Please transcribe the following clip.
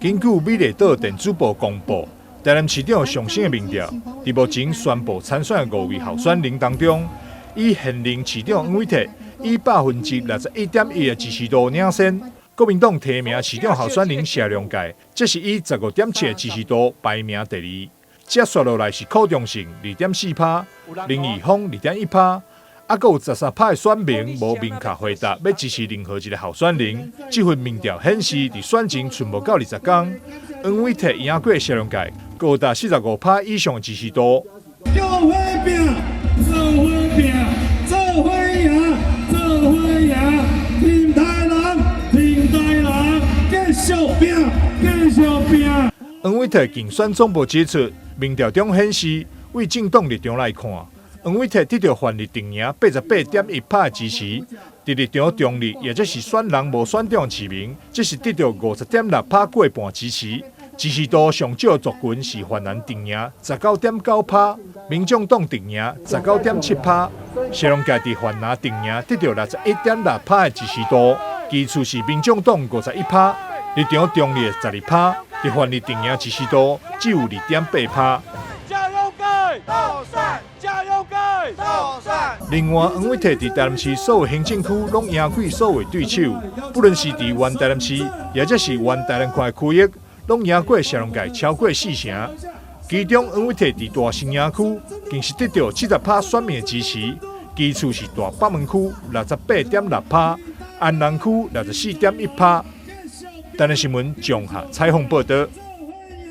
根據美麗島電子報公布，台南市長上新的民調，佇目前宣布參選的五位候選人當中，以現任市長黃偉哲以61.1%的支持度領先，國民黨提名市長候選人謝龍介，則是以15.7的支持度排名第二。接續落來是柯忠盛2.4%，林義峰2.1%，啊，閣有13%的選民無明確回答欲支持任何一个候選人。這份民調顯示，佇選前賰無夠20天，黃偉哲贏過謝龍介，高達45%以上的支持度。做伙拼，做伙拼，做伙贏，做伙贏，挺台南，挺台南，繼續拼，繼續拼。黃偉哲競選總部指出，民調中顯示，對政黨立場來看，黃偉哲得著泛綠陣營88.1%的支持，佇立場中立，也就是選人無選黨市民，則是得著50.6%過半支持。支持度上少族群是泛藍陣營19.9%，民眾黨陣營19.7%，謝龍介佇泛藍陣營得著61.6%的支持度，其次是民眾黨51%，立場中立12%，佇泛綠陣營支持度只有2.8%。加油蓋，倒算，加油蓋，倒算。另外，黃偉哲佇台南市所有行政區攏贏過所有對手，不論是佇原台南市，抑者是原台南縣的區域，攏贏過謝龍介超過四成。其中，黃偉哲佇大新營區更是得著70%選民的支持，其次是大北門區68.6%，安南區64.1%。台南新聞綜合採訪報導。